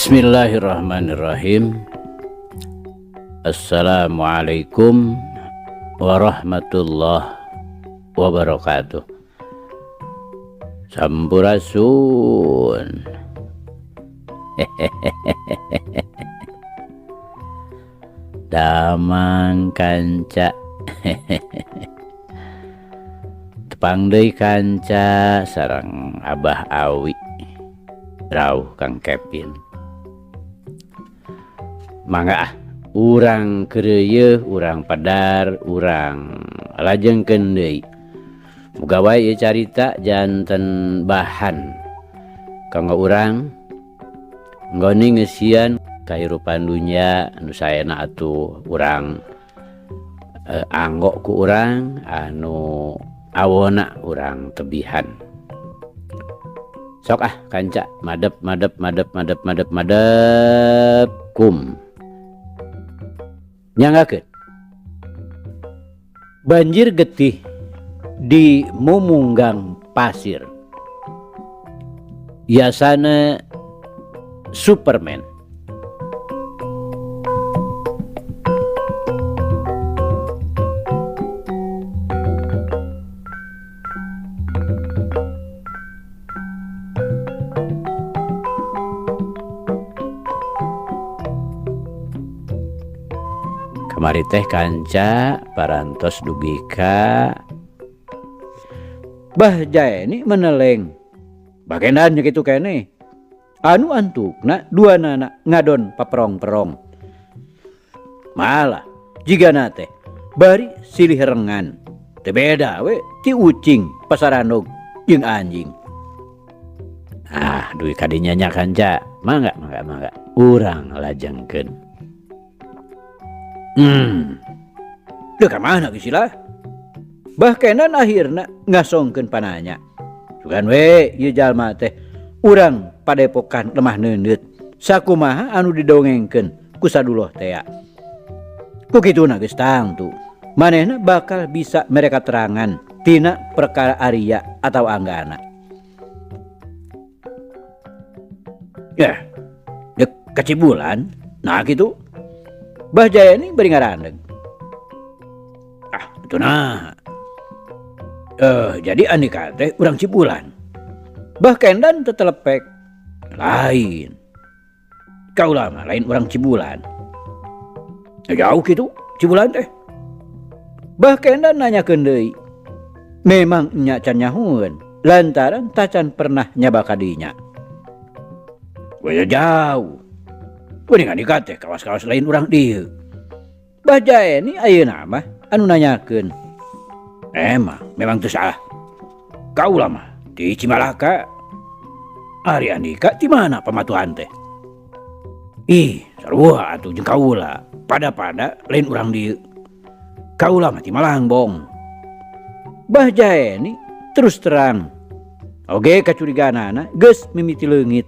Bismillahirrahmanirrahim. Assalamualaikum warahmatullahi wabarakatuh. Sampurasun. Damang kanca. Tepang deui kanca sareng Abah Awi. Rauh Kang Kevin. Mangga ah, urang keureuyeung, urang padar, urang lajengkeun deui. Muga wae ieu carita janten bahan kanggo urang nggoni ngeusian kahirupan dunya anu saena atuh urang anggo ku urang anu awona urang tebihan. Sok ah kanca madep madep madep madep madep madep kum. Nyanggakeun. Banjir getih di Mumunggang Pasir. Yasana Superman. Kamari teh kanca parantos dugi ka Bah Jaeni meneleng. Bagendan nya kitu keneh. Anu antukna dua nana ngadon paperong-perong. Malah jigana teh bari silih rengan. Teu beda we ti ucing pasarandog jeung anjing. Ah, dugi kadinya nya kanca. Mangga mangga mangga. Urang lajengkeun. Deu ka mana geus lah? Bahkenan akhirna ngasongkeun pananya. Sugan we ieu jalma teh urang padepokan lemah neundeut. Sakumaha anu didongengkeun ku saduloh tea. Ku kituna geus tangtu. Manehna bakal bisa mere katerangan tina perkara Arya atau Anggana. Ya, dek kacibulan, nah kitu. Bah Jaeni bari ngarandeg. Ah, itu nah. Jadi Andika teh urang Cibulan. Bah Kendan tetelepek. Lain. Kaula mah lain urang Cibulan. Jauh kitu Cibulan teh. Bah Kendan nanyakeun deui. Memang nya can nyahueun lantaran tacan pernah nyaba ka dinya. We jauh. Kuring Andika teh kawas-kawas lain urang dieu. Bah Jaeni ayeuna mah anu nanyakeun. Emang, memang teu salah. Kaula mah di Cimalaka. Ari Andika di mana pamatuhan teh? Ih, sarua atuh jeung kaula. Pada-pada lain urang dieu. Kaula mah ti Malangbong. Bah Jaeni terus terang. Oge kacurigaanana geus mimiti leungit.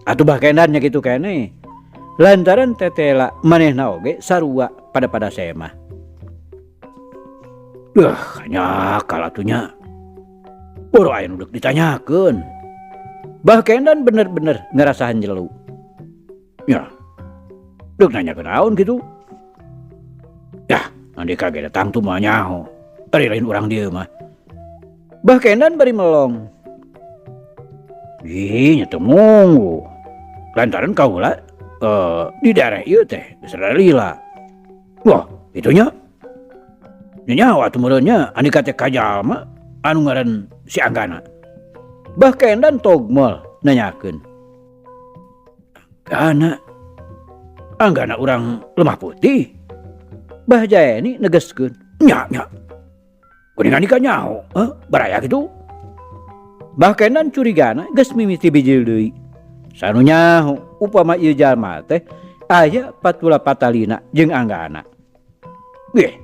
Atuh bah Kendan nya kitu keneh. Lantaran tetela manehna oge sarua pada-pada semah. Duh, nyakal atunya. Boro aya nu deuk ditanyakeun. Bah Kendan bener-bener ngerasahan jelu. Ya, deuk nanyakeun naon kitu? Yah, Andika ge datang tu mah nyaho. Ari lain urang dieu mah. Bah Kendan bari melong. Ih, nya teu munggu. Lantaran kaula di daerah ieu teh geus rada lila. Wah, itunya. Nyawa atuh meureun nya Andika teh ka jalma anu ngaran si Anggana. Bah Kendan togmol nanyakeun. Anggana. Anggana urang Lemah Putih. Bah Jaeni negeskeun. Nya nya. Kuring Andika nyaho, heuh, baraya kitu. Bah Kendan curigana geus mimiti bijil deui. Sanu nyaho upama ieu jalma teh aya patula patalina jeung Anggana. Geh.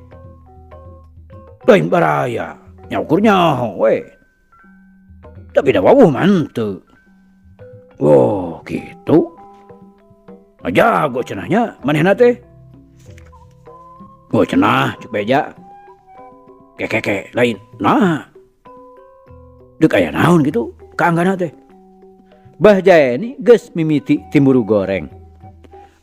Lain baraya, nyaukur nyaho we. Tapi da wawuh mah henteu. Oh, kitu. Jago cenahnya manehna teh. Oh cenah cuk beja. Kekeke lain. Nah. Deuk aya naon kitu ka Anggana teh. Bah Jaeni geus mimiti timburu goreng.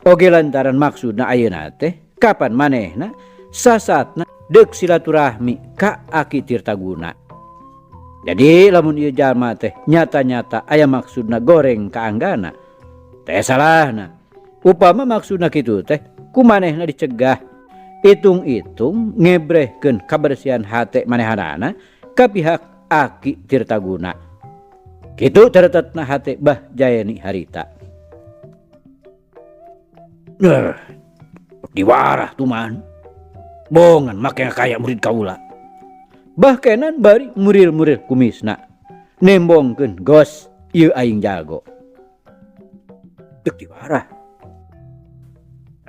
Oge lantaran maksudna ayeuna teh kapan manehna sasatna deuk silaturahmi ka Aki Tirtaguna. Jadi lamun ieu jalma teh nyata-nyata aya maksudna goreng ka Anggana teh salahna. Upama maksudna kitu teh ku manehna dicegah. Itung-itung ngebrehkeun kabersihan hate manehanana ka pihak Aki Tirtaguna. Kitu teretetna hate Bah Jaeni harita. Diwarah tuman. Bongan make kaya murid kaula. Bah Kenan bari muril-muril kumisna. Nembongkeun gos ieu aing jago. Deuk diwarah.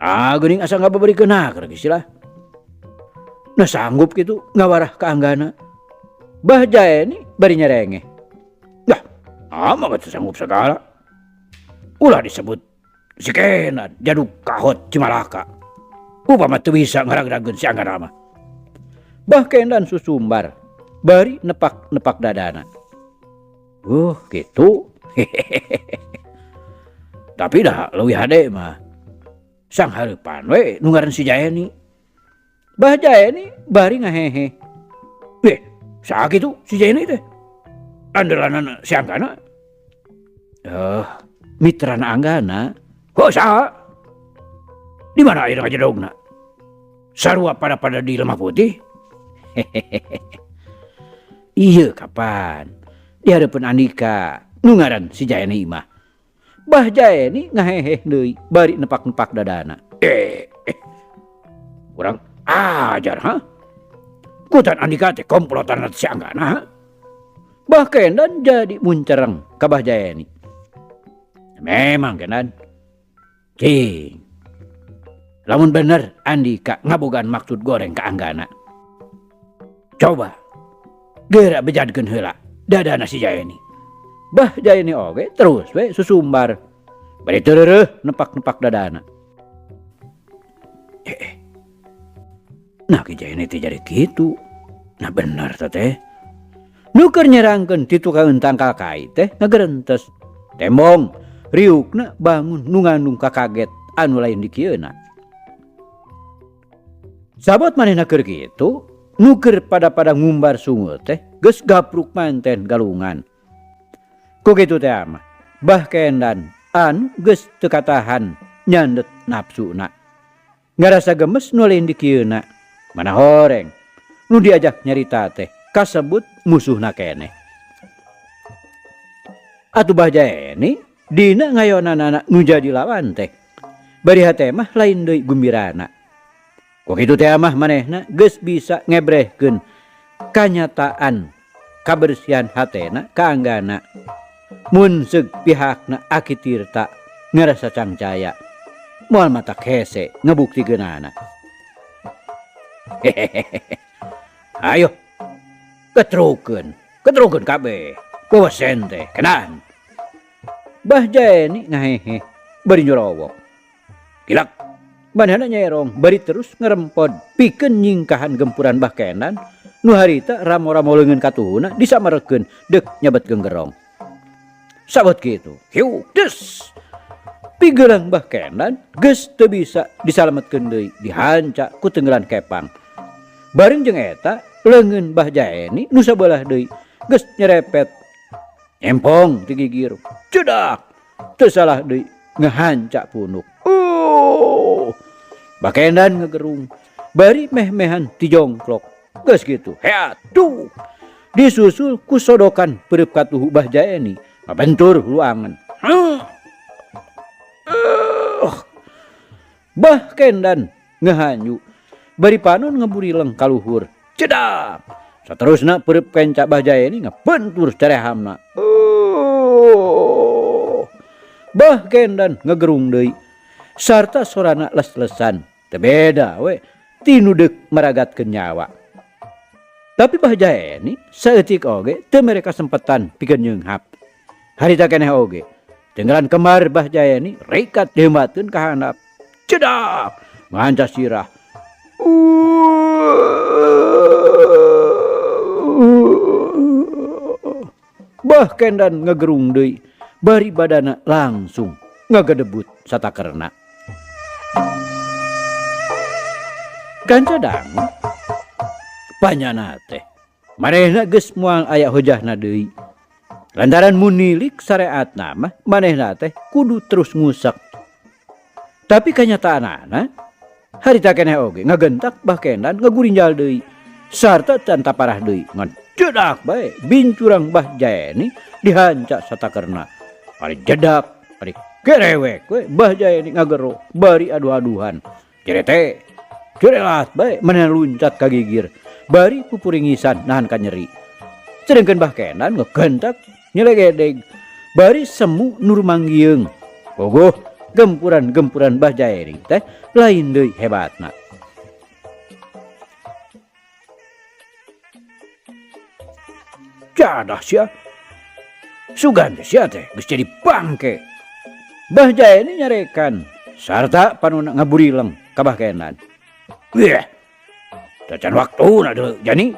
Ah geuning asa ngababarikeun haker geus lah. Nah sanggup kitu ngawarah ka Anggana. Bah Jaeni bari nyerengeh. Dah, ama mah sanggup segala. Ulah disebut si Kenan jaduk kahot Cimalaka. Upama teu bisa ngaragrageun si Anggana mah. Bah Kenan susumbar bari nepak-nepak dadana. Gitu. Tapi dah leuwih hade mah. Sang hareupan we nu ngaran si Jaeni. Bah Jaeni bari ngahehe. Saha kitu si Jaeni teh? Andalanana si Anggana. Mitrana Anggana. Heuh saha? Di mana ayeuna ngajedogna? Sarua pada-pada di Lemah Putih. Ieu kapan? Di hareupeun Andika nu ngaran si Jaeni mah. Bah Jaeni ngaheheh deui bari nepak-nepak dadana. Kurang ajar ha? Kutan Andika teh komplotan si Anggana ha? Bah Kenan jadi muncereng ka Bah Jaeni. Memang Kenan. Cing. Lamun bener Andika ngabogaan maksud goreng ka Anggana. Coba geura bejadkeun heula dadana si Jaeni. Bah Jaeni oge terus we susumbar. Bari teu nepak-nepak dadana. Nah Ki Jaeni teh jadi kitu. Nah bener teh. Nu keur nyerangkeun ti tukangeun tangkal kai teh ngagerentes. Tembong riukna bangun nu ngandung kakaget anu lain dikieuna. Sabot manehna keur kitu, nu keur pada-pada ngumbar sungut teh geus gapruk manten galungan. Ku kitu teh mah, Bah Kendan anu geus teu katahan nyandet nafsuna. Ngarasa gemes nu lain dikieuna, mana horeng nu diajak nyarita teh kasebut musuhna keneh. Atuh Bah Jaeni dina ngayonanana nu jadi lawan teh. Bari hate mah lain deui gumbirana. Ku kitu teh mah manehna geus bisa ngebrehkeun kanyataan kabersihan hatena ka Anggana. Mun seug pihakna Aki Tirta ngarasa cangcaya. Moal matak hese ngabuktikeunana. Ayo ketrukeun, ketrukeun kabeh. Wewesen teh kenan. Bah Jaeni ngahehe bari nyorowok. Kilak manehna nyerong bari terus ngerempod pikeun nyingkahan gempuran Bah Kenan nu harita ramo-ramo leungeun katuhuna disamarekeun deuk nyabet genggerong. Sabot kitu, hiu des. Pigelang Bah Kenan geus teu bisa disalametkeun deui dihanca ku tenggelan kepang. Bareng jeung eta leungeun Bah Jaeni nu sabelah deui geus nyerepet. Nyempong ti gigir. Cedak. Teu salah deui ngehanca punuk. Bah Kenan ngegerung bari meh-mehan ti jongklok. Geus kitu, heat duh. Disusul ku sodokan peureub katuhu Bah Jaeni. Ngabentur hulu angen. Bah Kendan ngehanyu bari panon ngeburileng kaluhur. Cedak. Saterusna peureub kenca Bah Jaeni ngabentur carehamna. Bah Kendan ngegerung deui sarta sorana les-lesan. Teu beda we ti nu deuk maragatkeun nyawa. Tapi Bah Jaeni saeutik oge teu mere kasempetan pikeun nyeunghap. Harita keneh oge tenggelan kemar Bah Jaeni rikat dihembatkeun ka handap. Cedak nganca sirah. Bah Kendan ngegerung deui Bari badana langsung ngagedebut satakerna. Kanca dangu panyana teh manehna geus moal aya hojahna deui. Lantaran munilik sareatna mah manehna teh kudu terus ngusak. Tapi kanyataanana harita keneh oge ngagentak Bah Kendan ngagurinjal deui sarta can taparah deui ngan jedak bae bincurang Bah Jaeni dihanca satakerna. Ari jedak ari gerewek we Bah Jaeni ngagero bari aduh-aduhan. Jerete jerelat bae manehna luncat ka gigir bari pupuringisan nahan ka nyeri. Sedengkeun Bah Kendan ngegentak nyelegedeg bari semu nur manggieung. Ogoh gempuran-gempuran Bah Jaeni teh lain deui hebatna. Jadah sia. Sugan teh sia teh geus jadi bangke. Bah Jaeni nyarekan sarta panuna ngaburileng ka Bah Kendan. Wih, cacan waktuna deui Jani.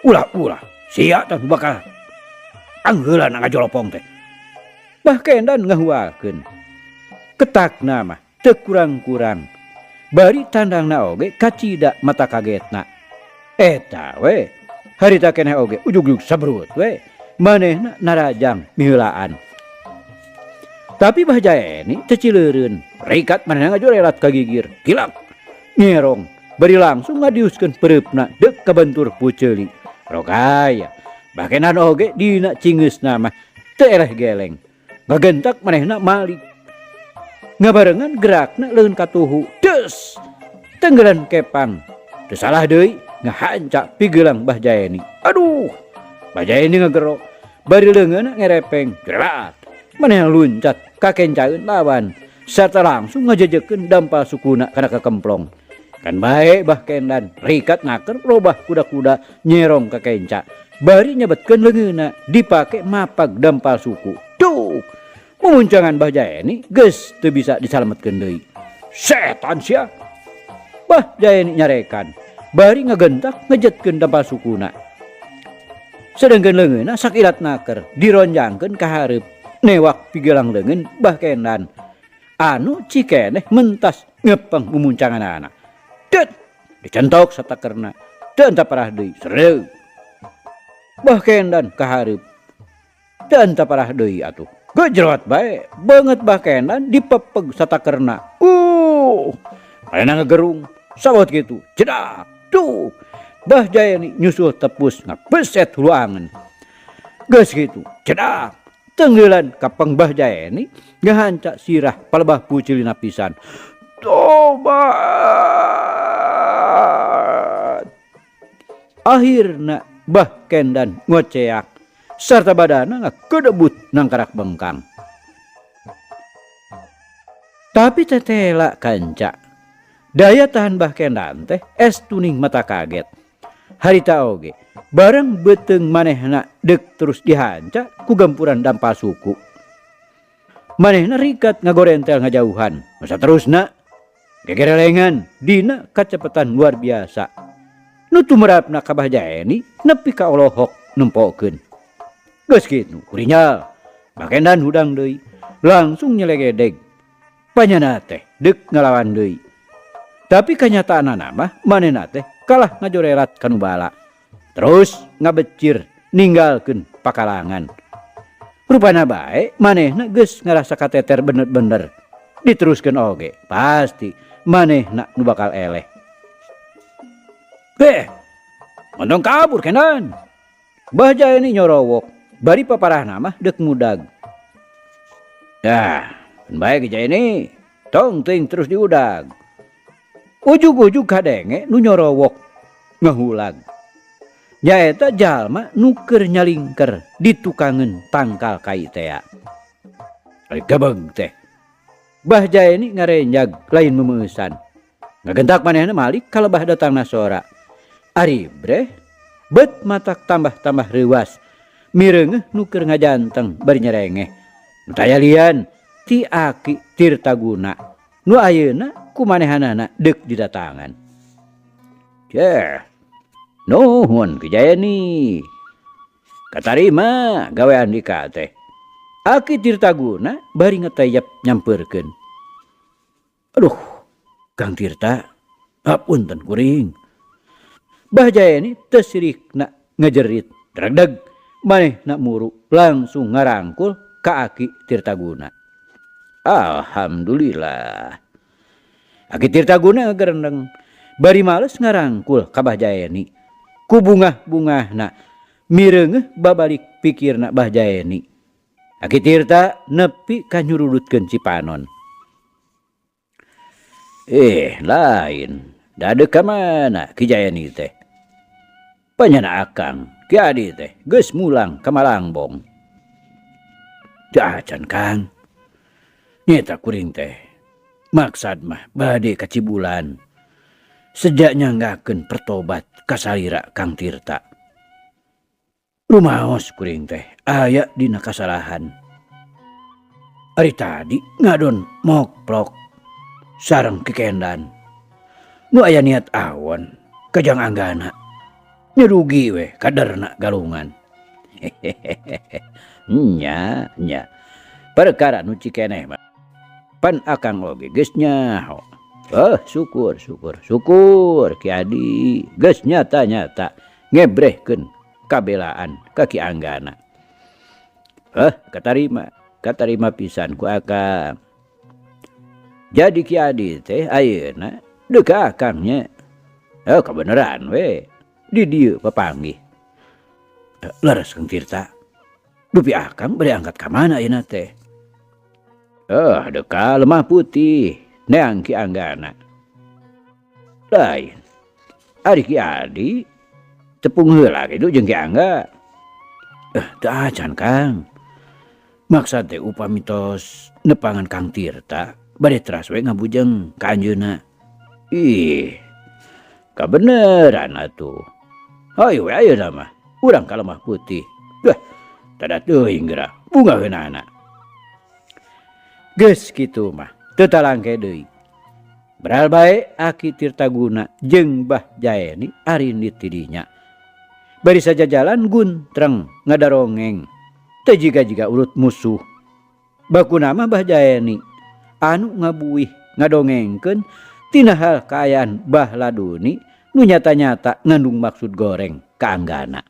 Ulah-ulah sia teh bakal anggeulana ngajolopong teh. Bah Kendan ngahualkeun. Ketakna mah teu kurang-kurang. Bari tandangna oge kacida mata kagetna. Eta we harita keneh oge ujug-ujug sabrut we manehna narajang miheulaan. Tapi Bah Jaeni teu cileureun. Rikat manehna ngajorelat ka gigir. Kilak nyerong bari langsung ngadiuskeun pereupna deuk kabentur puceuli. Rokaya Bah Kendan oge dina cingeusna mah teu eleh geleng. Ngagentak manehna malik. Ngabarengan gerakna leungeun katuhu. Des! Tenggelan kepang. Teu salah deui ngahanca pigelang Bah Jaeni. Aduh! Bah Jaeni ngagero. Bari leungeunna ngerepeng. Jerat. Manehna luncat kakencaeun lawan sarta langsung ngajejekeun dampal sukuna kana kakemplong. Kan bae Bah Kendan rikat naker robah kuda-kuda nyerong ka kenca. Bari nyebetkeun leungeunna dipake mapag dampal suku. Duh! Mumuncangan Bah Jaeni geus teu bisa disalametkeun deui. Setan sia. Bah Jaeni nyarekan bari ngagentak ngejetkeun dampal sukuna. Sedengkeun leungeunna sakilat naker dironjangkeun ka hareup newak pigelang leungeun Bah Kendan. Anu cikeneh mentas ngepeng mumuncanganana. Det! Dicentok satakerna. Teu parah deui. Sereug. Bah Kendan ka hareup. Teu parah deui atuh. Gejrot bae beungeut Bah Kendan dipepeg satakerna. Manehna ngagerung. Sawot kitu. Jedak. Duh. Bah Jaeni nyusul tepus ngabeset hulu angen. Geus kitu. Jedak. Tenggelan kapeng Bah Jaeni ngahanca sirah palebah puceulina pisan. Tobat. Akhirna Bah Kendan ngoceak sarta badana ngakedebut nangkarak bengkang. Tapi tetela kanca. Daya tahan Bah Kendan teh es tuning mata kaget. Harita oge bareng beuteung manehna deuk terus dihanca ku gempuran dampal suku. Manehna rikat ngagorentel ngajauhan. Masa terusna gegerelengan dina kacepetan luar biasa. Nu tumerapna ka Bah Jaeni nepi ka olohok nempokeun. Geus kitu kurinyal. Bah Kendan hudang deui langsung nyelegedeg. Panyana teh deuk ngalawan deui. Tapi kanyataanana mah manehna teh kalah ngajorelat kanu bala. Terus ngabecir ninggalkeun pakalangan. Rupana bae manehna geus ngarasa kateter bener-bener. Diteruskeun oge pasti manehna nu bakal eleh. Mondong kabur Kendan. Bah Jaeni nyorowok bari paparahna mah deuk mudag. Dah, bae ge Jaeni tong teuing terus diudag. Ujug-ujug kadenge nu nyorowok ngahulag. Nyaeta jalma nu keur nyalingker di tukangeun tangkal kai tea. Ari gebeg teh. Bah Jaeni ngarenjag lain memeusan. Ngagentak manehna malik kalebah datangna sora. Ari breh bet matak tambah-tambah reuas. Mireungeuh nu keur ngajanteng bari nyerengeh. Nu taya lian ti aki Tirtaguna. Nu ayeuna ku manehanana deuk didatangan. Ceh. Nuhun Ki Jaeni. Katarima gawe Andika teh. Aki Tirtaguna bari ngetayap nyamperkeun. Aduh, Kang Tirta, apunten kuring. Bah Jaeni teu sirikna ngejerit, dragdag manehna muru langsung ngarangkul ka Aki Tirtaguna. Alhamdulillah. Aki Tirtaguna ngagerendeng bari males ngarangkul ka Bah Jaeni. Ku bungah-bungahna mireungeuh babalik pikirna Bah Jaeni. Aki Tirta nepi ka nyurudutkeun Cipanon. Lain. Dadek ka mana Ki Jaeni teh? Panyana akang Ki Adi teh geus mulang ka Malangbong. Teu acan Kang. Nyeta kuring teh. Maksad mah bade ka Cibulan. Sejak nyanggakeun pertobat kasalira Kang Tirta. Rumaos kuring teh aya dina kasalahan. Ari tadi ngadon mokplok sareng Ki Kendan. Nu aya niat awon kajang Anggana. Nyerugi we kaderna galungan. Nya nya. Perkara nu cikeneh mah pan akang oge geus nyaho. Syukur syukur syukur Ki Adi geus nyata-nyata ngebrehkeun kabelaan ka Ki Anggana. Katarima, katarima pisan ku akang. Jadi Ki Adi teh ayeuna deuk ka akang nya. Kabeneran we di dieu papanggih. Leres Kang Tirta. Dupi akang bade angkat ka mana ayeuna teh? Deuk ka Lemah Putih neang Ki Anggana. Lain. Ari Ki Adi tepung heula kitu jeung Ki Angga. Teu acan Kang. Maksad teh upami tos nepangan Kang Tirta bade teras we ngabujeng ka anjeunna. Ih, kabeneran atuh. Hayu we ayeuna mah urang ka Lemah Putih. Duh, tada teuing geura bungaheunana. Geus kitu mah teu talangke deui. Beral bae Aki Tirtaguna jeung Bah Jaeni arindit ti dinya. Bari sajajalan guntreng ngadarongeng. Teu jiga-jiga urut musuh. Bakuna mah Bah Jaeni anu ngabuih ngadongengkeun tina hal kaayaan Bah Laduni nu nyata-nyata ngandung maksud goreng ka Anggana.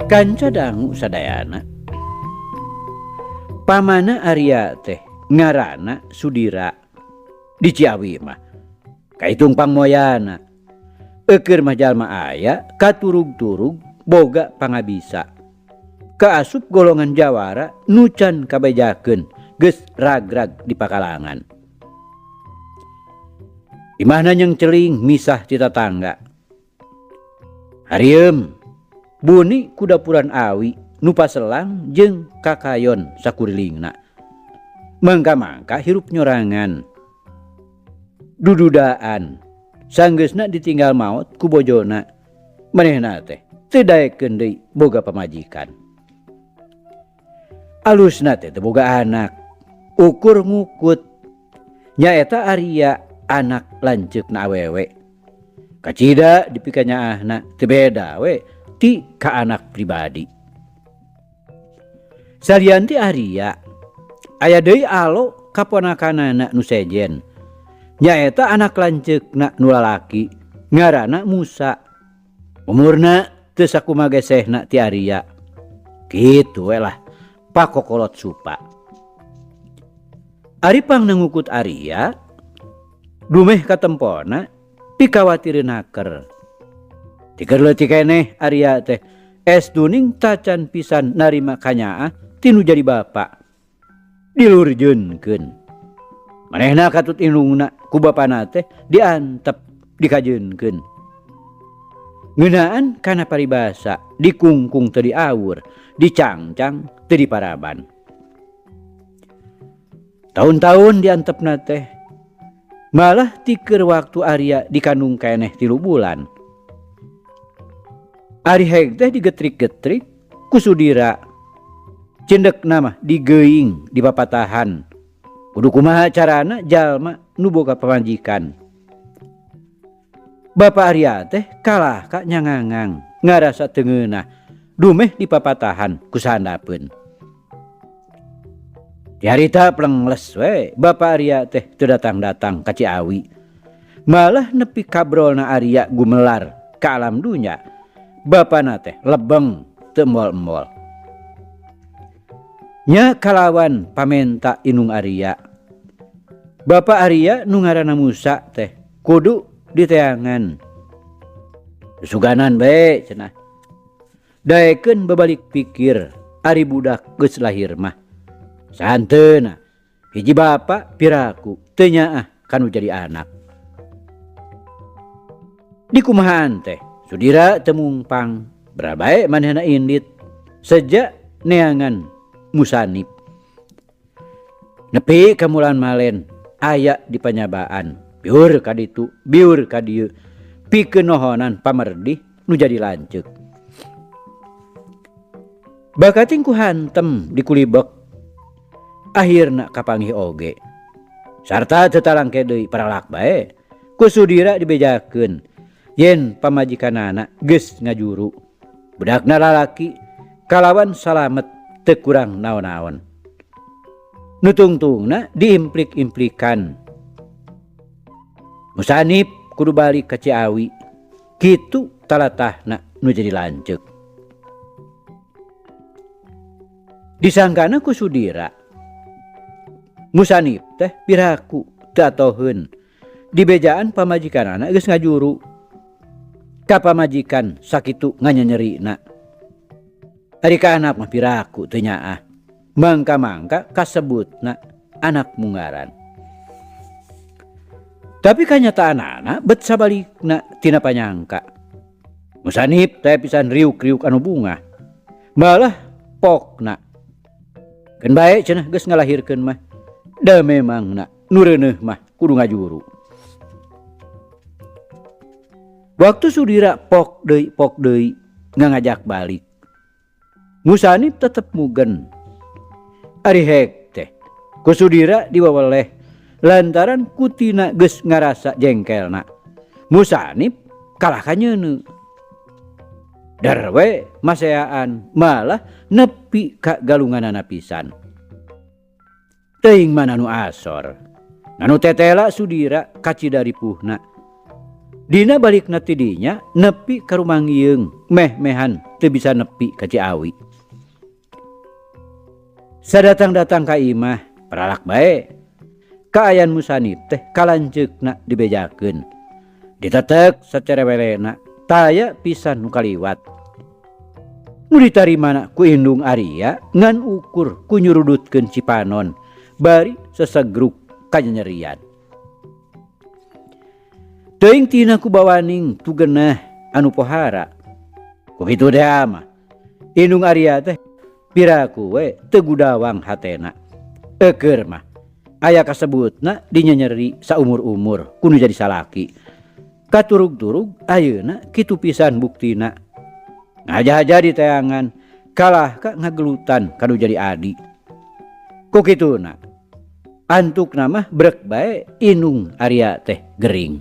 Kanca dangu sadayana. Pamana Arya teh ngaranna Sudira di Ciawi mah. Kaitung pangmoyana. Eukeur mah jalma aya katurug-turug boga pangabisa. Kaasup golongan jawara nu can kabejakeun geus ragrag di pakalangan. Imahna nyengceling misah ti tatangga. Harieum buni kudapuran awi nu paselang jeung kakayon sakurilingna. Mangka-mangka hirup nyorangan. Dududaan sanggeusna ditinggal maot ku bojona. Manehna teh teu daekeun deui boga pamajikan. Alusna teh teu boga anak, ukur ngukut. Nyaeta Arya anak lanceukna awewe. Kacida dipikanyaahna teu beda we ti ka anak pribadi. Salian ti Arya, aya deui alo kaponakanana nu sejen. Nyaeta anak lanceukna nu lalaki ngaranna Musa. Umurna teu sakumaha gesehna ti Arya. Kitu we lah pakokolot supa. Ari pangna ngukut Arya dumeh katempona pikawatireun haker. Tiker leutik keneh Arya teh es duning tacan pisan narima kanyaah tinu jadi bapa. Dilurjeunkeun. Manehna katut indungna ku bapana teh diantep dikajeunkeun. Ngeunaan kana paribasa dikungkung teu diawur, dicangcang teu diparaban. Taun-taun diantepna teh malah tikeur waktu Arya dikandung keneh 3 bulan. Ari Heg teh digetrik-getrik ku Sudira. Cindekna mah digeuing di papatahan. Kudu kumaha carana jalma nu boga pamajikan. Bapak Arya teh kalah ka nyangangang ngarasa teu ngeunah dumeh di papatahan ku sandapeun. Di harita plengles we Bapak Arya teh teu datang-datang ka Ciawi. Malah nepi kabrolna Arya gumelar ka alam dunya. Bapana teh lebeng teu embol-embol. Nya kalawan pamenta indung Arya. Bapak Arya nu ngaranna Musa teh kudu diteangan. Suganan bae cenah. Daekeun babalik pikir ari budak geus lahir mah. Santeuna hiji bapa piraku teu nyaah kanu jadi anak. Dikumahaan teh Sudira teu mungpang berabae manehna indit sejak neangan Musanip. Nepi ka mulan malen aya di panyabaan biur ka ditu biur ka dieu pikeun nohonan pamerdih nu jadi lanceuk. Bakating ku hantem di kulibek akhirna kapanggih oge. Sarta teu talangke deui paralak bae ku Sudira dibejakeun yen pamajikanana geus ngajuru. Budakna lalaki kalawan salamet teu kurang naon-naon. Nu tungtungna diimplik-implikan. Musanip kudu balik ka Ciawi. Kitu talatahna nu jadi lanceuk. Disangkana ku Sudira. Musanip teh piraku teu atoheun. Dibejaan pamajikanana geus ngajuru. Ka pamajikan sakitu nganyanyerina. Ari ka anak mah piraku teu nyaah. Mangka-mangka kasebutna anak munggaran. Tapi kanyataanana bet sabalikna tina panyangka. Musanip teh pisan riuk-riuk anu bungah. Malah pokna. Keun bae cenah geus ngalahirkeun mah. Da memangna nu reuneuh mah kudu ngajuru. Waktu Sudira pok deui ngangajak balik. Musanip tetep mugen. Ari Hek teh ku Sudira diwaweleh lantaran kutina geus ngarasa jengkelna. Musanip kalah ka nyeuneu. Darwe maseaan malah nepi ka galunganana pisan. Teuing mana nu asor. Nanu tetela Sudira kacida ripuhna. Dina balikna ti dinya nepi ka Rumangieung meh-mehan teu bisa nepi ka Ciawi. Sadatang-datang ka imah paralak bae. Kaayan Musanip teh kalanceukna dibejakeun. Ditetek sacerewelena taya pisan nu kaliwat. Nu ditarimana ku indung Arya ngan ukur ku nyurudutkeun cipanon bari sesegruk kanyanyerian. Teuing tina ku bawaning tugenah anu pohara. Ku kitu teh mah indung Arya teh piraku we teu gudawang hatena. Eukeur mah aya kasebutna dinyenyeri saumur-umur kudu jadi salaki. Katurug-turug ayeuna kitu pisan buktina. Ngajaja di teangan kalah ka ngagelutan kanu jadi adi. Ku kituna antukna mah brek bae indung Arya teh gering.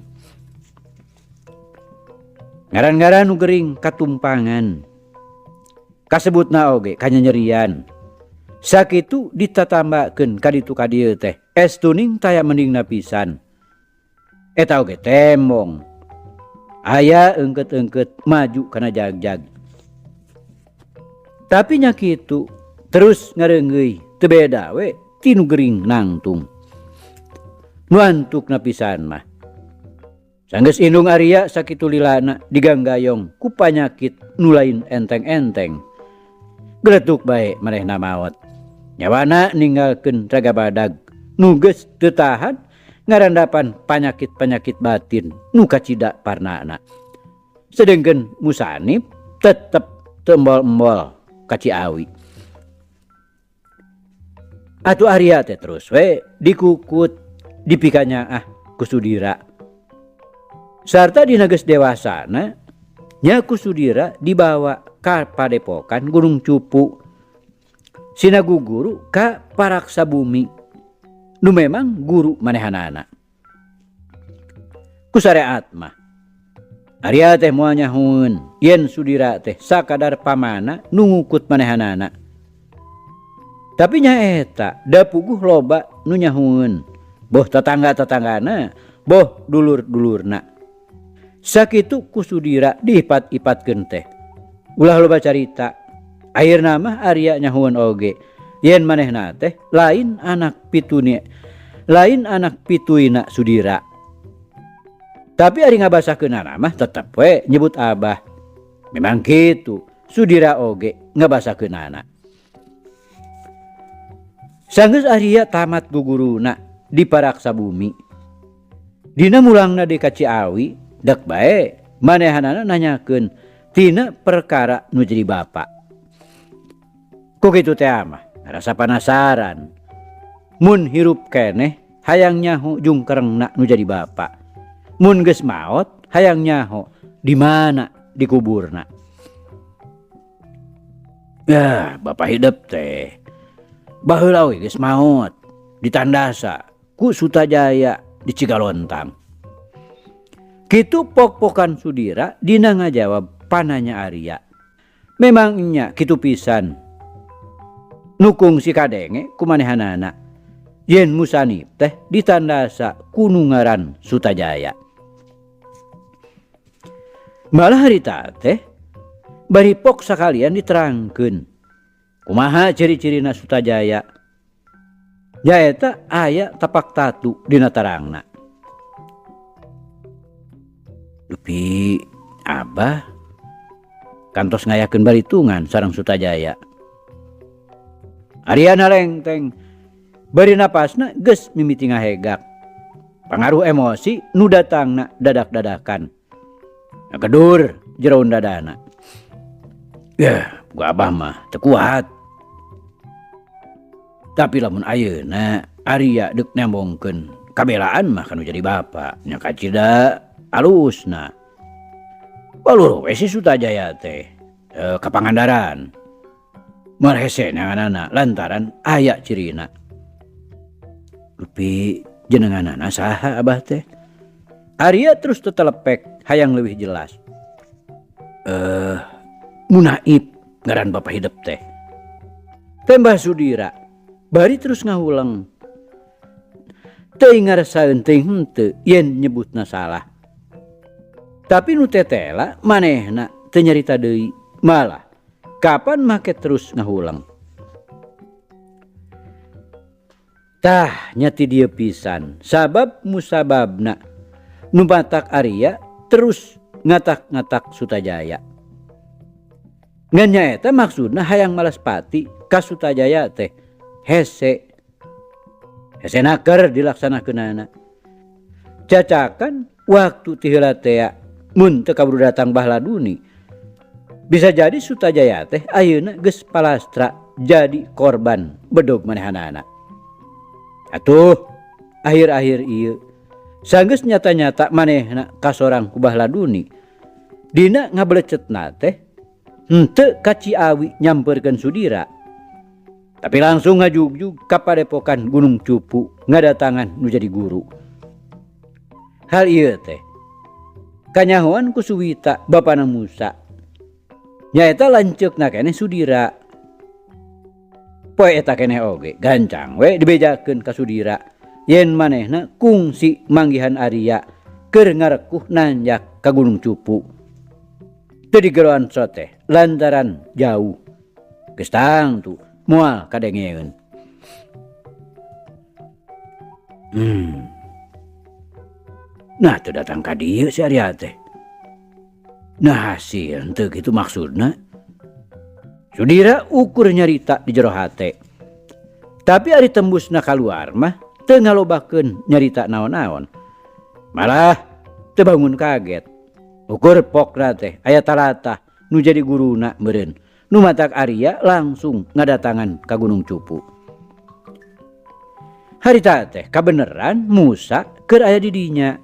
Ngaran-ngaran nu gering katumpangan. Kasebutna oge kanyanyerian. Sakitu ditatambakeun ka ditu ka dieu teh estuning taya mendingna pisan. Eta oge tembong. Aya eungkeut-eungkeut maju kana jagjag. Tapi nya kitu terus ngareungeuy teu beda we tinu gering nangtung. Nu antukna pisan mah. Sanggeus indung Arya sakitu lilana diganggayong ku panyakit nu lain enteng-enteng. Geletuk bae manehna maot. Nyawana ninggalkeun raga badag nu geus teu tahan ngarandapan panyakit-panyakit batin nu kacida parnana. Sedengkeun Musanip tetep teu embol-embol ka Ciawi. Atuh Arya teh terus we dikukut dipikanyaah ku Sudira. Sarta dina geus dewasana nya ku Sudira dibawa ka padepokan Gunung Cupu. Sina guru ka Paraksa Bumi nu memang guru manehanana. Ku sareat mah Arya teh moal nyahueun yen Sudira teh sakadar pamana nu ngukut manehanana. Tapi nyaeta da puguh loba nu nyahueun, boh tetangga-tetanggana, boh dulur-dulurna. Sakitu ku Sudira diipat-ipatkeun teh. Ulah loba carita. Akhirna mah Arya nyahueun oge yen manehna teh lain anak pitune, lain anak pituina Sudira. Tapi ari ngabasakeunana mah tetep we nyebut abah. Memang kitu, Sudira oge ngabasakeunana. Sanggeus Arya tamat guguruna di Paraksa Bumi. Dina mulangna di ka Ciawi, dek bae manehanana nanyakeun tina perkara nu jadi bapa. Ku kitu teh mah rasa panasaran. Mun hirup keneh hayang nyaho jungkerengna nu jadi bapa. Mun geus maot hayang nyaho di mana dikuburna. Ya, bapak hidup teh baheula we geus maot ditandasa ku Sutajaya di Cigalontang. Kitu pok-pokan Sudira dina ngajawab pananya Arya. Memang nya kitu pisan. Nukung si kadenge ku manehanana. Yen Musanip teh ditandasa ku nu ngaran Sutajaya. Malah harita teh bari pok sakalian diterangkeun. Kumaha ciri-cirina Sutajaya? Nyaeta aya tapak tatu dina tarangna. Dupi abah kantos ngayakeun baritungan sareng Sutajaya. Arya nalengteng bari napasna geus mimiti ngahegak. Pangaruh emosi nu datangna dadak-dadakan. Ngagedur jeroan dadana. Yah, gua abah mah teu kuat. Tapi lamun ayeuna Arya deuk nembongkeun kabelaan mah kanu jadi bapa nya kacida alusna. Balur we si Sutajaya teh ka Pangandaran. Moal hese neanganana lantaran aya cirina. Dupi jenenganana saha abah teh? Arya terus tetelepek hayang leuwih jelas. Munaib ngaran bapa hidup teh. Tembah Sudira bari terus ngahuleng. Teuing ngarasaeun teuing henteu yen nyebutna salah. Tapi nu tetela manehna teu nyarita deui, malah kapan make terus ngahuleng. Tah nya ti dieu pisan sabab musababna nu matak Arya terus ngatak-ngatak Sutajaya. Ngan nyaeta maksudna hayang malas pati ka Sutajaya teh hese. Hese naker dilaksanakeunana. Cacakan waktu ti heula tea mun teu kaburu datang Bahladuni. Bisa jadi Sutajaya teh ayeuna geus palastra jadi korban bedog manehanana. Atuh akhir-akhir ieu sanggeus nyata-nyata manehna kasorang ku Bahladuni. Dina ngabelecetna teh henteu ka Ciawi nyamperkeun Sudira. Tapi langsung ngajugjug ka padepokan Gunung Cupu ngadatangan nu jadi guru. Hal ieu teh kanyahoan ku Suwita bapana Musa. Nyaeta lanceukna keneh Sudira. Poe eta keneh oge gancang we dibejakeun ka Sudira yen manehna kungsi manggihan Arya keur ngarekuh nanjak ka Gunung Cupu. Teu digeroan soteh lantaran jauh. Geus tangtu moal kadengeun. Nah teu datang ka dieu si Arya teh. Nah hasil henteu kitu maksudna. Sudira ukur nyarita di jero hate. Tapi ari tembusna kaluar mah teu ngalobakeun nyarita naon-naon. Malah teu bangun kaget. Ukur pokna teh aya talatah nu jadi guruna meureun. Nu matak Arya langsung ngadatangan ka Gunung Cupu. Harita teh kabeneran Musa keur aya di dinya.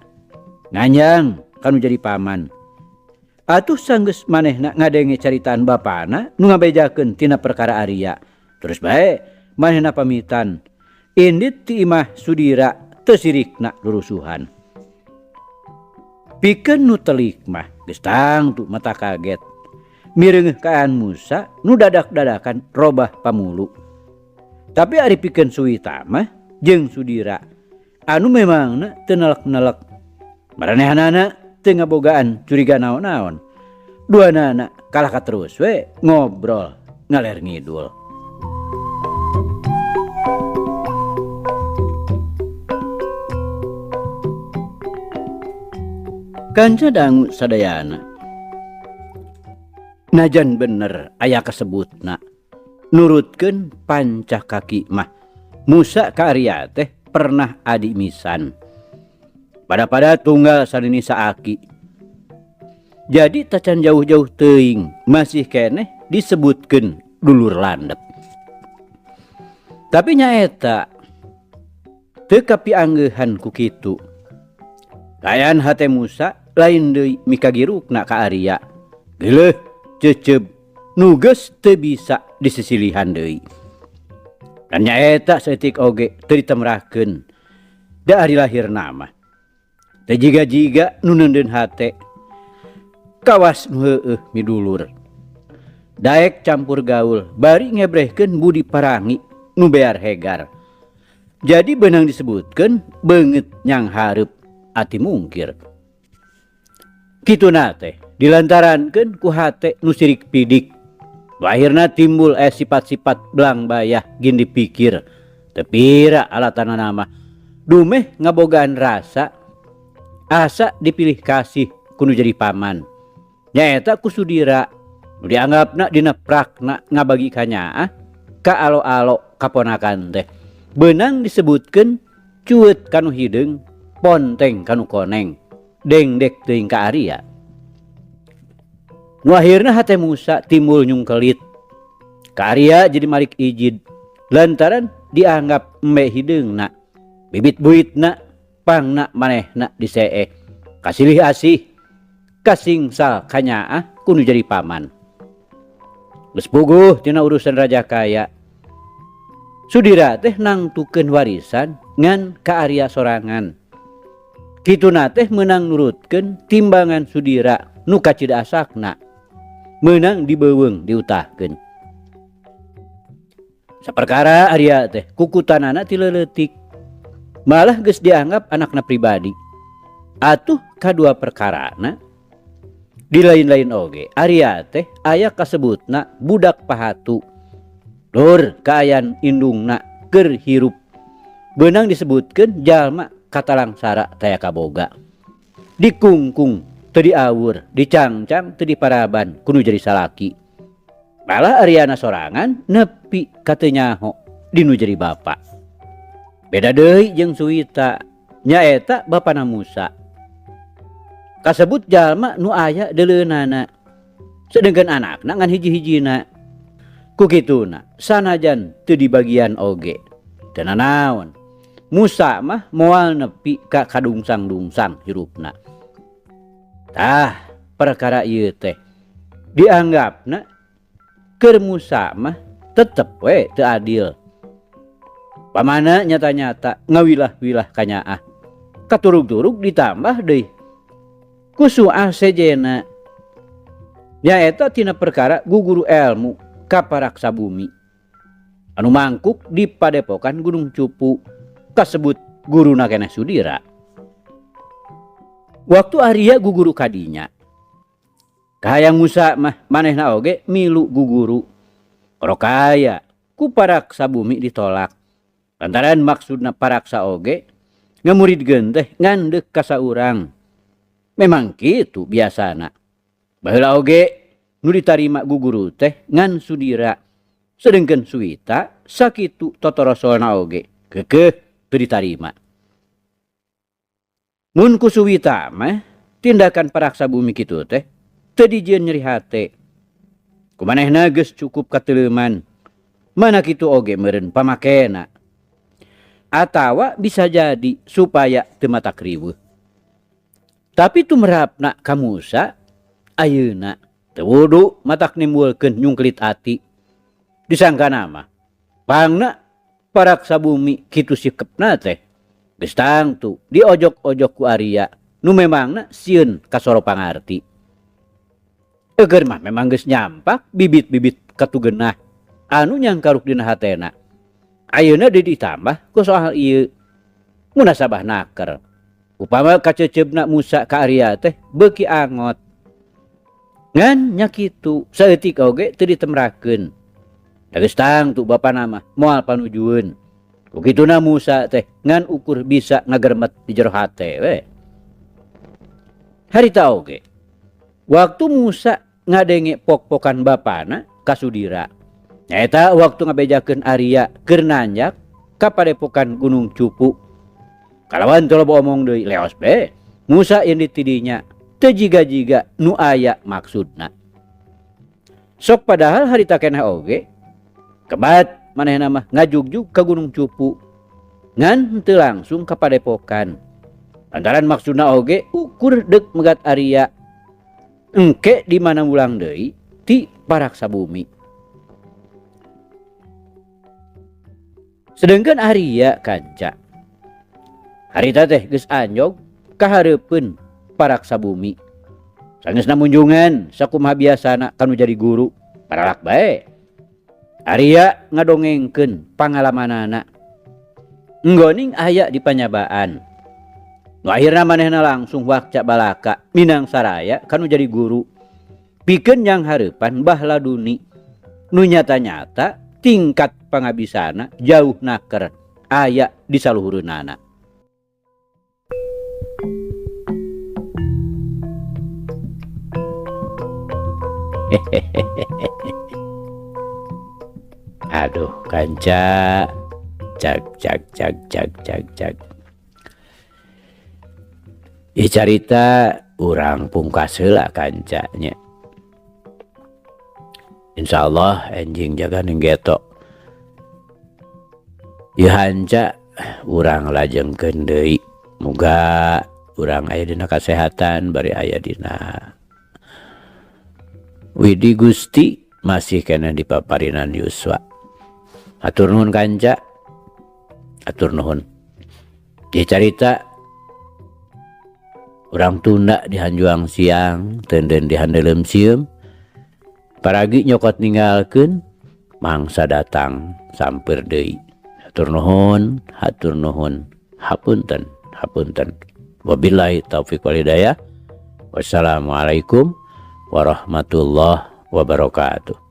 Nganjang kanu jadi paman. Atuh sanggeus manehna ngadenge caritaan bapana nu ngabejakeun tina perkara Arya. Terus bae manehna pamitan. Indit ti imah Sudira teu sirikna lurusuhan. Pikeun nu telik mah geus tangtu mata kaget. Mireungeuh kaayaan Musa nu dadak-dadakan robah pamulu. Tapi ari pikeun Suwita mah jeung Sudira anu memangna teu nelek-nelek. Maranehanana teu ngabogaan curiga naon-naon. Duanana kalah ka terus we ngobrol ngaler ngidul. Kanca dangu sadayana. Najan bener aya kasebutna. Nurutkeun pancah kaki mah. Musa ka Arya teh pernah adi misan. Pada-pada tunggal sanini saaki. Jadi tacan jauh-jauh teuing masih keneh disebutkeun dulur landep. Tapi nyaeta teu kapianggeuhan ku kitu. Kaayaan hate Musa lain deui mikagirukna ka Arya. Geuleuh ceceb nu geus teu bisa disisilihan deui. Dan nyaeta saeutik oge teu ditemrahkeun da ari lahirna mah. Teu jiga-jiga nu neundeun hate kawas nu heueuh midulur. Daek campur gaul bari ngebrehkeun budi parangi nu bear hegar. Jadi beunang disebutkeun beungeut nyang hareup ati mungkir. Kituna teh dilantarankeun ku hate nu sirik pidik. Akhirna timbul sifat-sifat belang bayah gin dipikir. Teu pira alatanana mah. Dumeh ngabogaan rasa asa dipilih kasih kudu jadi paman. Nyaeta ku Sudira nu dianggapna dina prakna ngabagi kanyaah ka alo-alo kaponakan teh. Beunang disebutkeun cueut kanu hideung, ponteng kanu koneng, dengdek teuing ka Arya. Nu akhirna hate Musa timbul nyungkelit. Ka Arya jadi malik ijid lantaran dianggap embe hideungna, bibit buitna, pangna manehna diseeh, kasilih asih, kasingsal kanyaah kudu jadi paman. Geus puguh tina urusan raja kaya. Sudira teh nangtukeun warisan ngan ka Arya sorangan. Kituna teh meunang nurutkeun timbangan Sudira nu kacida asakna. Meunang dibeuweung diutahkeun. Saperkara Arya teh kukutanana ti leuletik. Malah geus dianggap anakna pribadi. Atuh kadua perkarana di lain-lain oge Arya teh aya kasebutna budak pahatu. Lur kaayan indungna keur hirup. Beunang disebutkeun jalma katalangsara taya kaboga. Dikungkung teu diawur, dicangcang teu diparaban kudu jadi salaki. Malah Aryana sorangan nepi ka teu nyaho dinu jadi bapa. Beda deui jeung Suwita, nyaeta bapana Musa. Kasebut jalma nu aya deuleunana. Sedengkeun anakna ngan hiji-hijina. Ku kituna sanajan teu dibagian oge. Teu nanaon. Musa mah moal nepi ka kadungsang-dungsang hirupna. Tah, perkara ieu teh dianggapna keur Musa mah tetep we teu adil. Pamana nyata-nyata ngawilah-wilah kanyaah. Katurug-turug ditambah deui ku suah sejena. Nyaeta tina perkara guguru elmu ka paraksa bumi. Anu mangkuk di padepokan Gunung Cupu kasebut guruna keneh Sudira. Waktu Arya guguru kadinya, kahayang Musa mah manehna oge milu guguru. Rokaya ku paraksa bumi ditolak. Lantaran maksudna paraksa oge ngamuridkeun teh ngandek ka saurang. Memang kitu biasana. Baheula oge nu ditarima guguru teh ngan Sudira. Sedengkeun Suwita sakitu totorosolna oge keukeuh teu ditarima. Mun ku Suwita mah tindakan paraksa bumi kitu teh teu dijieun nyeri hate. Kumanehna geus cukup kateuleman. Mana kitu oge meureun pamakena. Atawa bisa jadi supaya teu matak riweuh. Tapi tumrapna ka Musa ayeuna teu wudu matak nimbulkeun nyungkelit ati. Disangkana mah pangna paraksa bumi kitu sikepna teh geus tangtu diojok-ojok ku Arya nu memangna sieun kasoro pangarti. Eger mah memang geus nyampak bibit-bibit katugenah anu nyangkaruk dina hatena. Ayeuna deui ditambah ku soal ieu munasabah naker. Upama kaceceubna Musa ka Arya teh beuki angot. Ngan nya kitu saeutik oge teu ditemrakeun. Da geus tangtu bapana mah moal panujueun. Ku kituna Musa teh ngan ukur bisa ngagermet di jero hate we. Harita oge waktu Musa ngadenge pok-pokan bapana ka Sudira. Nyaeta waktu ngabejakeun Arya keur nanjak ka padepokan Gunung Cupu. Kalawan teu loba omong deui leos be. Musa yen ditidinya teu jiga-jiga nu aya maksudna. Sok padahal harita keneh oge kebat manehna mah ngajugjug ka Gunung Cupu ngan henteu langsung ka padepokan. Lantaran maksudna oge ukur deuk megat Arya engke di mana ulang deui ti paraksa bumi. Sedengkeun Arya kanca harita teh geus anjog ka hareupeun paraksa bumi. Sangeusna munjungan sakumaha biasana kanu jadi guru paralak bae. Arya ngadongengkeun pangalamanana. Enggoning aya di panyabaan. Nu akhirna manehna langsung wakca balaka minang saraya kanu jadi guru. Pikeun yang hareupan Mbah Laduni nu nyata-nyata tingkat pangabisana jauh naker aya di saluhureunana. Aduh kanca cag cag cag cag cag cag. Ieu carita urang pungkas heula kancanya. Insyaallah enjing jaga ning geto. Ieu hanca urang lajengkeun deui. Muga urang aya dina kasehatan bari aya dina Widi Gusti masih keneh di paparinan yuswa. Hatur nuhun kanca. Hatur nuhun. Ieu carita urang tunda di hanjuang siang, teunden di handeuleum sieum. Paragi nyokot ninggalkeun mangsa datang sampeur deui. Hatur nuhun, hatur nuhun. Hapunten, hapunten. Wabillahi taufik wal hidayah. Wassalamualaikum warahmatullahi wabarakatuh.